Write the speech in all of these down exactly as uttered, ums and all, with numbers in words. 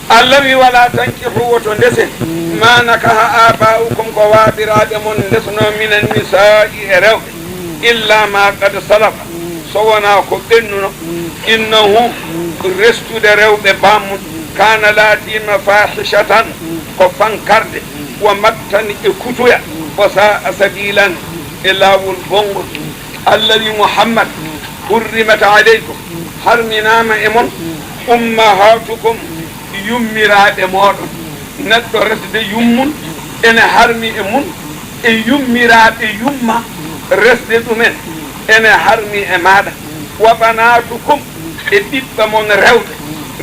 Allah wi, "Wala tankihu, woto ndesen, ma nakaha aba'ukum, ko waaɓiraaɓe mon ndesno, minan nisa'i, e rewɓe, illa ma qad salafa, so wonaa ko ɓennuno, innahu, restude rewɓe baamun, kana laatima fahishatan, ko fankarde, wa maktan, e kutuya, wa sa'a sabilan, e laawol bonngol." Allah wi, "Muhammad, hurrimat alaykum, harminaama e mon, ummahatukum, yummiraaɓe mooɗon." Neɗɗo resde yummum ene harmi e mum, e yummiraaɓe yumma resde ɗumen ene harmi e maaɗa. Wa banatukum, e ɓiɓɓe mon rewɓe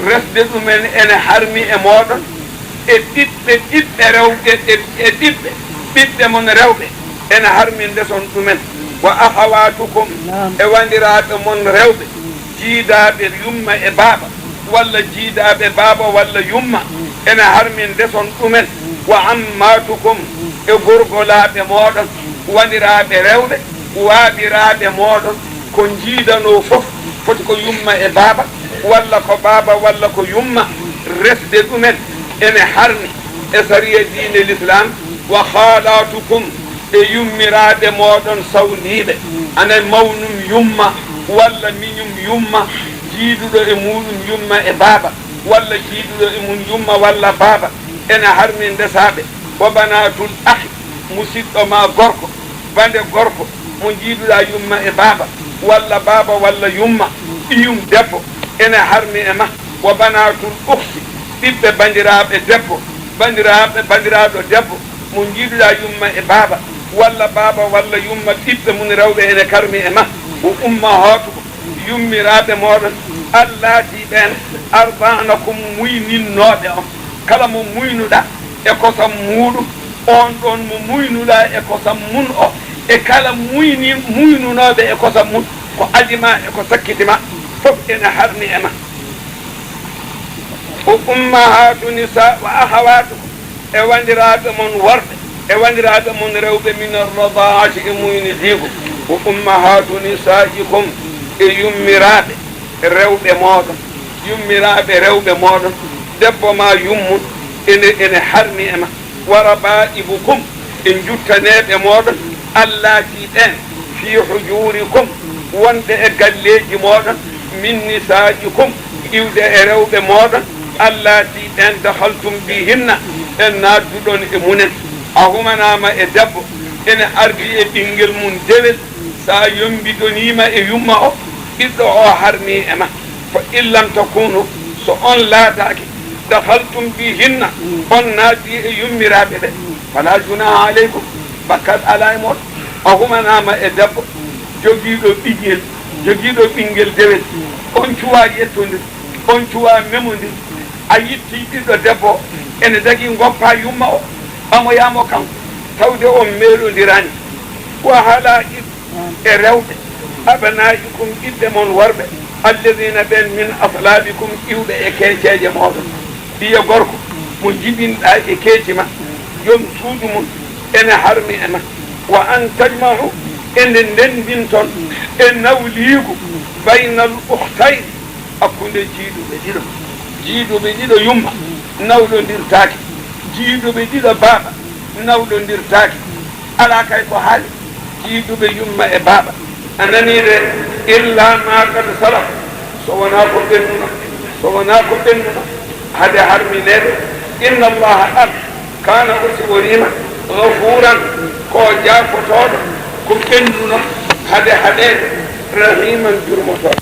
resde ɗumen ene harmi e mooɗon, e ɓiɓɓe ɓiɓɓe rewɓe, e, e ɓiɓɓe ɓiɓɓe mon rewɓe ene harmi ndeson ɗumen. Wa akhawatukum, e wandiraaɓe mon rewɓe, jiidaaɓe yumma e baaba, walla jiidaaɓe baaba walla yumma, ene harmi ndeson ɗumen. Wa ammatukum, e gorgolaaɓe mooɗon, wandiraaɓe rewɓe, waaɓiraaɓe mooɗon, ko njiidanoo fof, foti ko yumma e baaba, walla ko baaba, walla ko yumma, resde ɗumen ene harmi e sariya diine l'islam. Wa khalatukum, e yummiraaɓe mooɗon sawniiɓe, ana mawnum yumma, walla miñum yumma, jiiduɗo e muuɗum yumma e baaba, walla jiiduɗo e mum yumma walla baaba, ene harmi ndesaaɓe. Wa banatul akhi, musiɗɗo ma gorko, bande gorko mo njiiduɗaa yumma e baaba, walla baaba walla yumma, ɓiyum debbo, ene harmi e ma. Wa banatul ukhti, ɓiɓɓe bandiraaɓe debbo, bandiraaɓe, bandiraaɗo debbo mo njiiduɗaa yumma e baaba, walla baaba walla yumma, ɓiɓɓe mum rewɓe ene karmi e ma. Wa ummahatukum, yummiraaɓe mooɗon, allati, ɓeen, arda'nakum, muyninnooɓe on. Kala mo muynuɗaa e kosam muuɗum, on ɗon mo muynuɗaa e kosam mum o, e kala muyni-, muynunooɓe e kosam mum, ko adii ma e ko sakkiti ma, fof ene harmi e ma. Wa ummahatu nisa, wa akhawatukum, e wandiraaɓe mon worɓe, e wandiraaɓe mon rewɓe, min ar-radaa'ati, e muynidiigu. Wa ummahatu nisaikum, e yummiraaɓe rewɓe mooɗon, yummiraaɓe rewɓe mooɗon, debbo ma yummum, ene, ene harmi e ma. Wa raba'ibukum, e juttaneeɓe mooɗon, allati, ɓeen, fi hujurikum, wonɓe e galleeji mooɗon, min nisaikum, iwde e rewɓe mooɗon, allati, ɓeen, dakhaltum bihinna, ɓeen naatduɗon e mumen. A humanaama e debbo, ene ardii e ɓinngel mum dewel, so a yombidoniima e yumma o, ɓiɗɗo o harmii e ma. Fa in lam takunu, so on laataaki, dakhaltum bihinna, on naatdii e yummiraaɓe ɓe, fala junaha alaykum, bakkat alaa e mooɗon. A humanaama e debbo jogiiɗo ɓinngel, jogiiɗo ɓinngel dewel, on cuwaa yettondir, on cuwaa memondir, a yittii ɓiɗɗo debbo, ene dagii ngoppaa yumma o, ɓamoyaa mo kanko, tawde on meeɗondiraani. Wa halailu, e rewɓe, abnaikum, ɓiɓɓe mon worɓe, alladina, ɓeen, min aslabikum, iwɓe e keeceeje mooɗon. Ɓiya gorko mo njibinɗaa e keeci ma, joom suudu mum, ene harmi e ma. Wa an tajma'u, e nde ndenndinton e nawliigu, baynal ukhtayni, hakkunde jiiduɓe ɗiɗo. Jiiduɓe ɗiɗo yumma nawlondirtaake, jiiduɓe ɗiɗo baaba nawlondirtaake. Alaa kay ko haali, jiiduɓe yumma e baaba. A nanii de, illa ma qad salaf, so wonaa ko ɓennuno, so wonaa ko ɓennuno hade harmineede. Inna Allaha, Alla, kana, o siworiima, ghafuran, ko jaafotooɗo ko ɓennuno hade haɗeede, rahiman, jurmotooɗo.